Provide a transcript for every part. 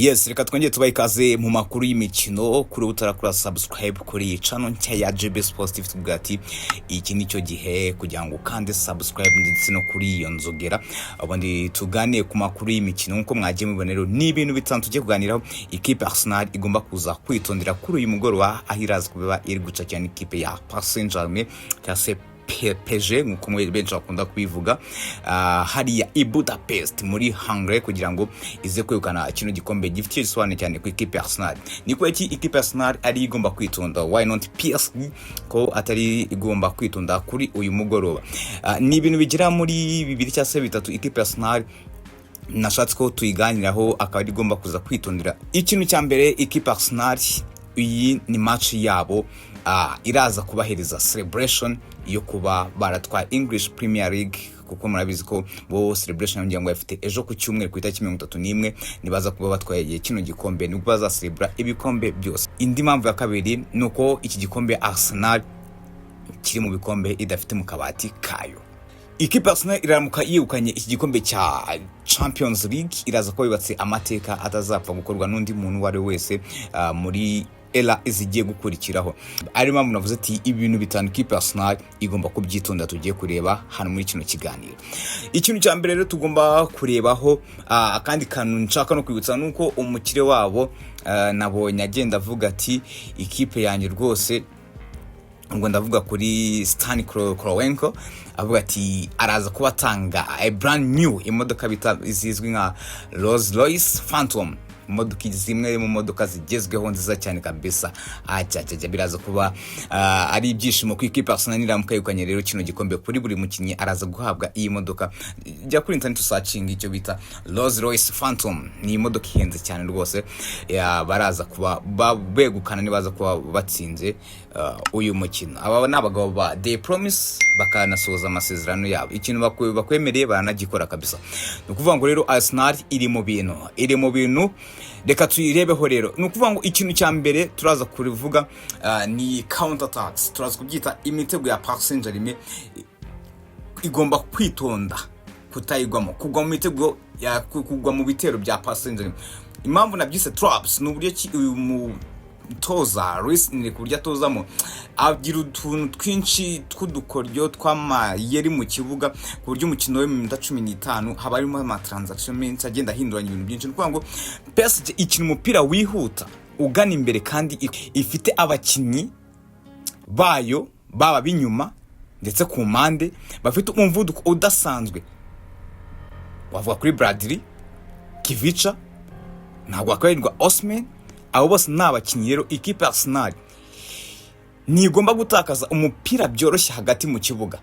Yes, reka twongere tubahe ikaze mu makuru y'imikino. Kuri utarakora subscribe kuri iyi channel nshya ya GB Sports TV, tuvuga ati iki nicyo gihe kugira ngo ukande subscribe ndetse no kuri iyo nzogera, ubundi tuganire ku makuru y'imikino. Nk'uko mwagiye mubibona rero, ni ibintu bitanu tugiye kuganiraho ikipe Arsenal igomba kuza kwitondera kuri uyu mugoroba, aho iraza kuba iri guca cyane ikipe ya Paris Saint-Germain cyangwa se PSG nk'uko mwe benshi bakunda kubivuga, hariya i Budapest muri Hungary, kugira ngo ize kwegukana kino gikombe gifite igisobanuro cyane ku ikipe ya Arsenal. Ni kubera iki ikipe ya Arsenal ari igomba kwitonda? Why not PSG, ko atari igomba kwitonda kuri uyu mugoroba? Ni ibintu bigera muri bibiri cyangwa se bitatu ikipe ya Arsenal nashatse ko tuyiganiraho, akaba ari igomba kuza kwitondera. Ikintu cya mbere, ikipe Arsenal, iyi ni match yabo, iraza kubahereza celebration yo kuba baratwaye English Premier League, kuko murabizi ko bo celebration ngira ngo bafite ejo ku cyumweru ku itariki 31, nibaza kuba batwaye kino gikombe nibwo bazacelebra ibikombe byose. Indi mpamvu ya kabiri ni uko iki gikombe Arsenal kiri mu bikombe idafite mu kabati kayo. Ikipe Arsenal iramuka yegukanye iki gikombe cya Champions League, iraza kuba yubatse amateka atazapfa gukorwa n'undi muntu uwo ari we wese muri era zigiye gukurikiraho. Ari mpamvu navuze ati ibintu bitanu ikipe Arsenal igomba kubyitonda, tugiye kureba hano muri kino kiganiro. Ikintu cya mbere rero tugomba kurebaho, akandi kantu nshaka no kwibutsa, ni uko umukire wabo nabonye agenda avuga ati ikipe yanjye rwose, ubwo ndavuga kuri Stan Kroenke, avuga ati araza kuba atanga a brand new imodoka bita zizwi nka Rolls Royce Phantom, imodoka zimwe mu modoka zigezweho nziza cyane kabisa. Acyacya biraza kuba ari ibyishimo ku ikipe Arsenal niramuka yegukanye rero kino gikombe. Kuri buri mukinnyi araza guhabwa iyi modoka. Jya kuri internet usearchinga icyo bita Rolls Royce Phantom, ni imodoka ihenze cyane rwose. Ya, baraza kuba begukana nibaza kuba batsinze uyu mukino. Aba ni abagabo ba they promise bakanasohoza amasezerano yabo, ikintu bakwemereye baranagikora kabisa. Ni ukuvuga ngo rero Arsenal iri mu bintu, reka tuyirebeho rero. Ni ukuvuga ngo ikintu cya mbere turaza kubivuga ni counter attacks, turaza kubyita imitego ya Paris Saint-Germain igomba kwitonda kutayigwamo, kugwa mu mitego ya kugwa mu bitero bya Paris Saint-Germain. Impamvu nabyise traps ni uburyo ki uyu mutoza Luis Enrique, uburyo atozamo, agira utuntu twinshi tw'udukoryo tw'amayeri mu kibuga, ku buryo umukino we mu minota 15 haba harimo amatransition menshi agenda ahinduranya ibintu byinshi. Ni ukuvuga ngo PSG ikina umupira wihuta ugana imbere, kandi ifite abakinnyi bayo baba b'inyuma ndetse ku mpande bafite umuvuduko udasanzwe. Wavuga kuri Bradley, Kvicha, ntabwo wakwibagirwa Osimhen. Abo bose ni abakinnyi rero ikipe ya Arsenal ntigomba gutakaza umupira byoroshye hagati mu kibuga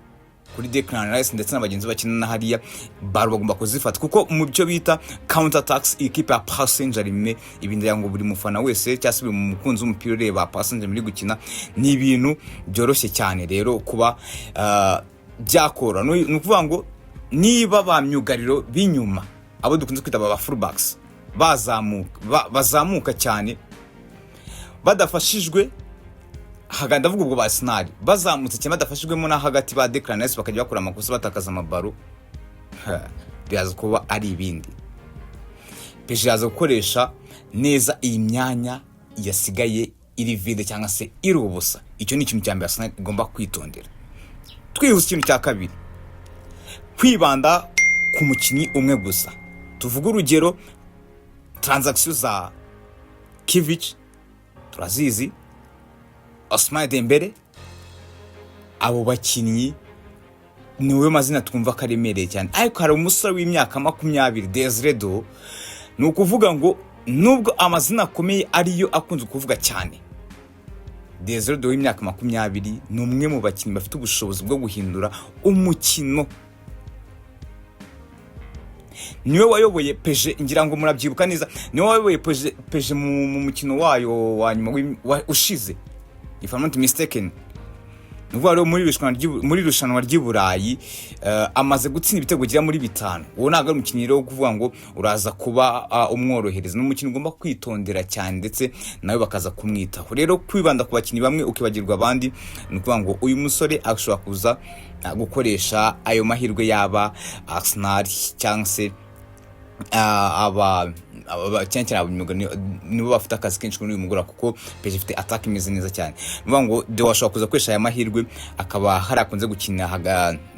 kuri Declan Rice ndetse na bagenzi bakina na hariya. Baro bagomba kuzifata, kuko mu byo bita counter attacks ikipe ya Paris Saint-Germain, ibi ndagira ngo buri mufana wese cyangwa se buri mukunzi w'umupira ureba Paris Saint-Germain iri gukina, ni ibintu byoroshye cyane rero kuba byakora. Ni ukuvuga ngo niba ba myugariro b'inyuma, abo dukunze kwita ba fullbacks, bazamuka bazamuka cyane badafashijwe hagati, ndavuga ubwo ba Arsenal bazamutse cyane badafashijwemo na hagati ba Declan Rice, bakajya bakora amakosa batakaza amabaro, ha, biraza kuba ari ibindi. PSG iraza gukoresha neza iyi myanya yasigaye iri vide cyangwa se iri ubusa. Icyo ni ikintu cya mbere Arsenal igomba kwitondera. Twihuse, ikintu cya kabiri, kwibanda ku mukinnyi umwe gusa. Tuvuge urugero transaction za Kvicha turazizi, Ousmane Dembele, abo bakinnyi niwe mazina twumva ko aremereye cyane. Ariko hari umusore w'imyaka 20, Desire Doue. Ni ukuvuga ngo nubwo amazina akomeye ariyo akunze kuvuga cyane, Desire Doue w'imyaka 20 ni umwe mu bakinnyi bafite ubushobozi bwo guhindura umukino. Niwe wayoboye PSG, ngira ngo murabyibuka neza, niwe wayoboye PSG mu mukino wayo wa nyuma ushize, if I'm not mistaken. Ni ukuvuga rero muri irushanwa ry'i Burayi amaze gutsinda ibitego bigera muri bitanu. Uwo ntabwo ari umukinnyi rero wo kuvuga ngo uraza kuba umworohereza. Ni umukinnyi ugomba kwitondera cyane, ndetse nawe bakaza kumwitaho. Rero kwibanda ku bakinnyi bamwe ukibagirwa abandi, ni ukuvuga ngo uyu musore ashobora kuza gukoresha ayo mahirwe, yaba Arsenal cyangwa se aba Cyane cyane abanyamugabo nibo bafite akazi kenshi kuri uyu mugoroba, kuko PSG ifite attack imeze neza cyane. Ni ukuvuga ngo Doué ashobora kuza gukoresha aya mahirwe, akaba hari akunze gukina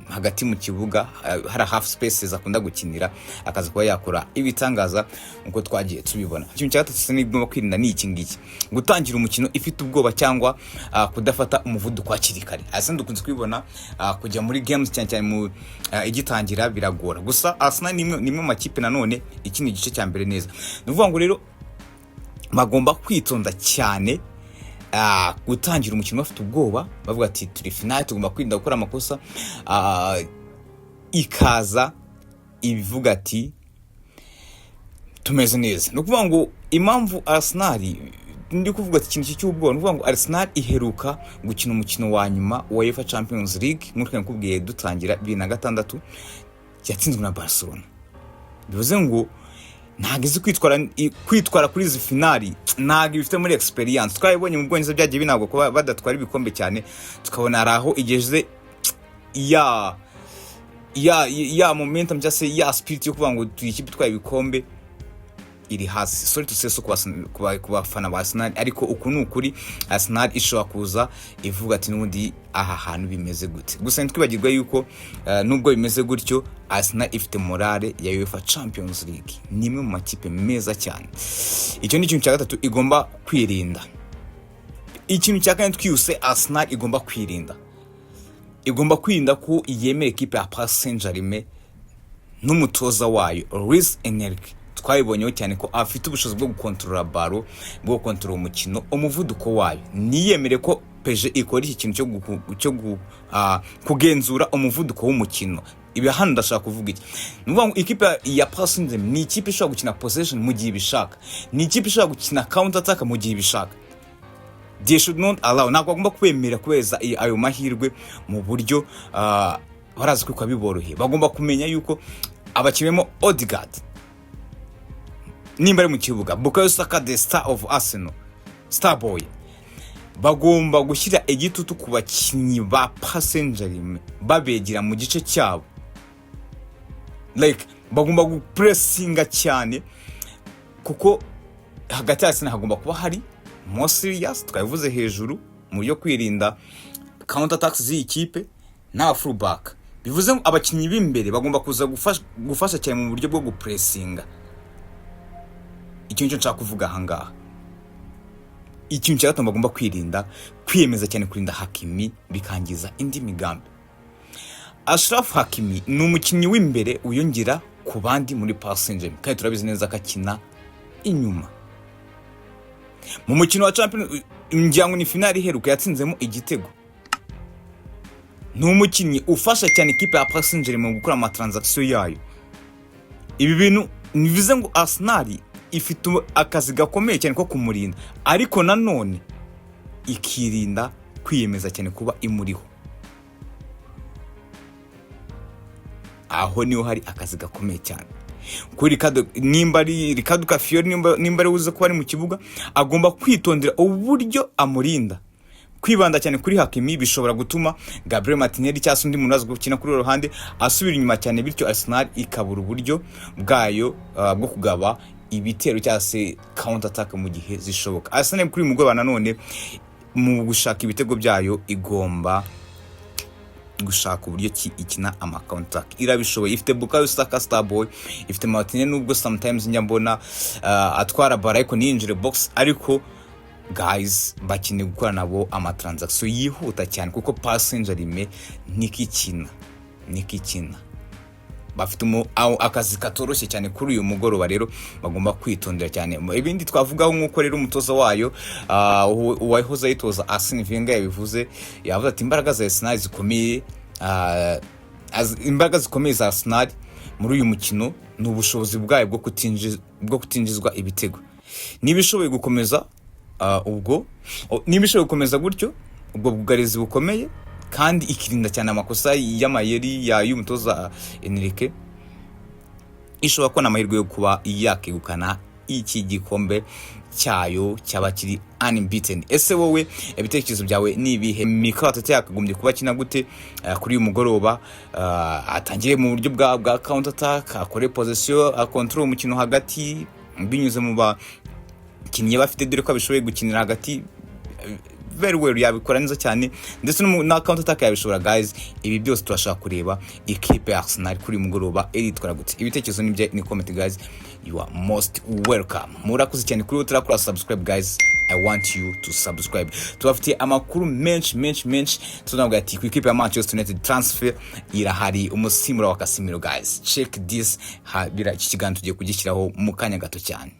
hagati mu kibuga, hari half spaces akunda gukinira, akaza kuba yakora ibitangaza nkuko twagiye tubibona. Ikintu cya gatatu Arsenal igomba kwirinda ni iki ngiki: gutangira umukino ifite ubwoba cyangwa kudafata umuvuduko hakiri kare. Arsenal dukunze kubibona, kujya muri games, cyane cyane mu igitangira biragora. Gusa Arsenal ni imwe mu makipe nanone ikina igice cya mbere neza. Ni ukuvuga ngo rero bagomba kwitonda cyane, gutangira umukino bafite ubwoba, bavuga ati: "Turi finale, tugomba kwirinda gukora amakosa," ikaza ibivuga ati: "Tumeze neza." Ni ukuvuga ngo impamvu Arsenal ndi kuvuga ati ikintu cy'ubwoba, ni ukuvuga ngo Arsenal iheruka gukina umukino wa nyuma wa UEFA Champions League, nk'uko nakubwiye dutangira, 2006, yatsinzwe na Barcelona. Bivuze ngo ntabwo izi kwitwara kuri izi finali, ntabwo ibifite muri experience. Twabibonye mu Bwongereza, byagiye binagwa kuba badatwara ibikombe cyane, tukabona hari aho igeze ya momentum cyangwa se ya spirit yo kuvuga ngo turi ikipe itwaye ibikombe iri hasi. Sorry to say so ku bafana ba Arsenal, ariko uku ni ukuri. Arsenal ishobora kuza ivuga ati: "N'ubundi aha hantu bimeze gute?" Gusa ntitwibagirwe yuko nubwo bimeze gutyo, Arsenal ifite morale ya UEFA Champions League, ni imwe mu makipe meza cyane. Icyo ni ikintu cya gatatu igomba kwirinda. Ikintu cya kane twihuse Arsenal igomba kwirinda, igomba kwirinda ko yemera ikipe ya Paris Saint-Germain n'umutoza wayo Luis Enrique. Twabibonyeho cyane ko afite ubushobozi bwo gukontorora ballon, bwo gukontorora umukino, umuvuduko wayo. Niyemere ko PSG ikora iki kintu cyo kugenzura umuvuduko w'umukino. Ibi hano ndashaka kuvuga iki? Ni ukuvuga ngo ikipe ya Paris Saint-Germain ni ikipe ishobora gukina possession mu gihe ibishaka, ni ikipe ishobora gukina counter attack mu gihe ibishaka. They should not allow, ntabwo bagomba kwemera kubeza ayo mahirwe mu buryo barazi kwikwa biboroheye. Bagomba kumenya yuko abakinnyi barimo Odegaard nimba ari mu kibuga, Bukayo Saka, the star of Arsenal, star boy, bagomba gushyira igitutu ku bakinnyi ba Paris Saint-Germain, babegera mu gice cyabo, like bagomba gupressinga cyane, kuko hagati ya Arsenal hagomba kuba hari more serious, twabivuze hejuru, mu buryo kwirinda counter attacks z'iyi kipe n'aba full back. Bivuze ngo abakinnyi b'imbere bagomba kuza gufasha cyane mu buryo bwo gupressinga. Icyo nicyo nshaka kuvuga ahangaha. Ikintu cya gatanu bagomba kwirinda: kwiyemeza cyane kurinda Hakimi bikangiza indi migambi. Achraf Hakimi ni umukinnyi w'imbere wiyongera ku bandi muri Paris Saint-Germain, kandi turabizi neza ko akina inyuma. Mu mukino wa Champions, ngira ngo ni finale iheruka, yatsinzemo igitego. Ni umukinnyi ufasha cyane ikipe ya Paris Saint-Germain mu gukora amatransaction yayo. Ibi bintu bivuze ngo Arsenal ifite akazi gakomeye cyane ko kumurinda, ariko nanone ikirinda kwiyemeza cyane kuba imuriho. Aho niho hari akazi gakomeye cyane kuri Riccardo. Nimba ari Riccardo Calafiori, nimba ari uze kuba ari mu kibuga, agomba kwitondera uburyo amurinda. Kwibanda cyane kuri Hakimi bishobora gutuma Gabriel Martinelli cyangwa se undi muntu azi gukina kuri uru ruhande asubira inyuma cyane, bityo Arsenal ikabura uburyo bwayo bwo kugaba ibitero cyangwa se counter attack mu gihe zishoboka. Arsenal kuri uyu mugoroba nanone mu gushaka ibitego byayo igomba gushaka uburyo ki ikina ama counter attack. Irabishoboye, ifite Bukayo Saka, starboy, ifite Martinelli, nubwo sometimes njya mbona atwara ballon ariko ntiyinjire box. Ariko guys, bakeneye gukora nabo amatransaction yihuta cyane, kuko Paris Saint-Germain nikikina bafite akazi katoroshye cyane kuri uyu mugoroba. Rero bagomba kwitondera cyane. Ibindi twavugaho, nk'uko rero umutoza wayo uwahoze ayitoza Arsene Wenger yabivuze, yavuze ati imbaraga za Arsenal zikomeye, imbaraga zikomeye za Arsenal muri uyu mukino ni ubushobozi bwayo bwo kutinjizwa ibitego. Niba ishoboye gukomeza ubwo niba ishoboye gukomeza gutyo ubwo bwugarizi bukomeye, kandi ikirinda cyane amakosa y'amayeri ya y'umutoza Enrique, ishobora kubona amahirwe yo kuba yakegukana iki gikombe cyayo cyaba kiri unbeaten. Ese wowe ibitekerezo byawe ni ibihe? Mikel Arteta yakagombye kuba akina gute kuri uyu mugoroba? Atangire mu buryo bwa counter attack, akore possession, akontorore umukino hagati? binyuze mu bakinnyi bafite, dore ko abishoboye gukinira hagati very well, yabikora neza cyane, ndetse no na counter attack yabishobora. Guys, ibi byose turashaka kureba ikipe ya Arsenal kuri uyu mugoroba iritwara gute. Ibitekerezo nibyo ni comment, guys, you are most welcome. Murakoze cyane. Kuri utarakora subscribe, guys, I want you to subscribe. Tubafitiye amakuru menshi menshi menshi. Tunavuga ati ku ikipe ya Manchester United transfer irahari, umusimbura wa Casemiro. Guys, check this. Iki kiganiro tugiye kugishyiraho mu kanya gato cyane.